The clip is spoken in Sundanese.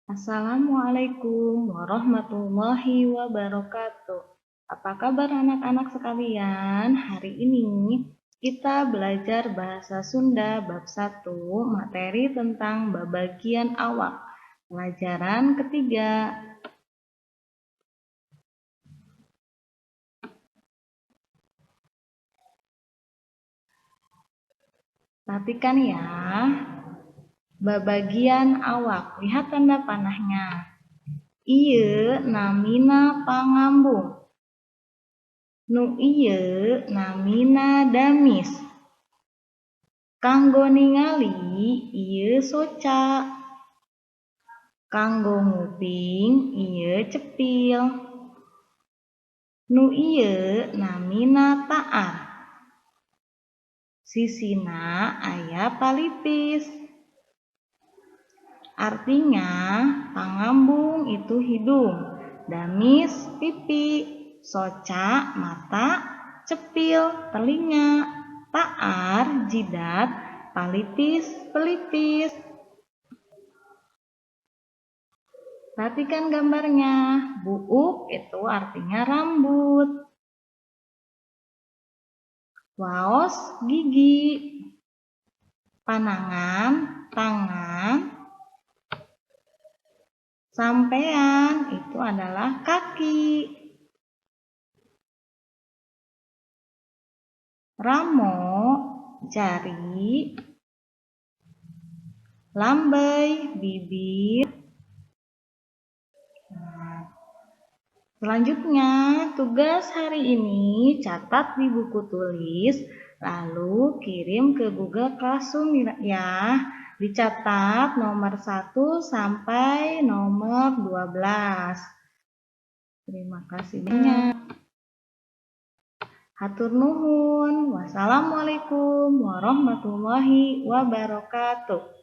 Assalamualaikum warahmatullahi wabarakatuh. Apa kabar anak-anak sekalian? Hari ini kita belajar bahasa Sunda bab 1, materi tentang babagian awak. Pelajaran ketiga. Perhatikan ya. Babagian awak, lihat tanda panahnya. Ieu namina pangambung. Nu ieu namina damis. Kanggo ningali ieu soca. Kanggo nguping ieu cepil. Nu ieu namina taar. Sisina aya palipis. Artinya, pangambung itu hidung, damis pipi, soca mata, cepil telinga, taar jidat, palipis pelipis. Perhatikan gambarnya, buuk itu artinya rambut. Waos gigi, panangan tangan, sampean itu adalah kaki. Ramo jari, lambey bibir. Nah, selanjutnya tugas hari ini catat di buku tulis lalu kirim ke Google Classroom ya. Dicatat nomor 1 sampai nomor 12. Terima kasih banyak. Hatur nuhun. Wassalamualaikum warahmatullahi wabarakatuh.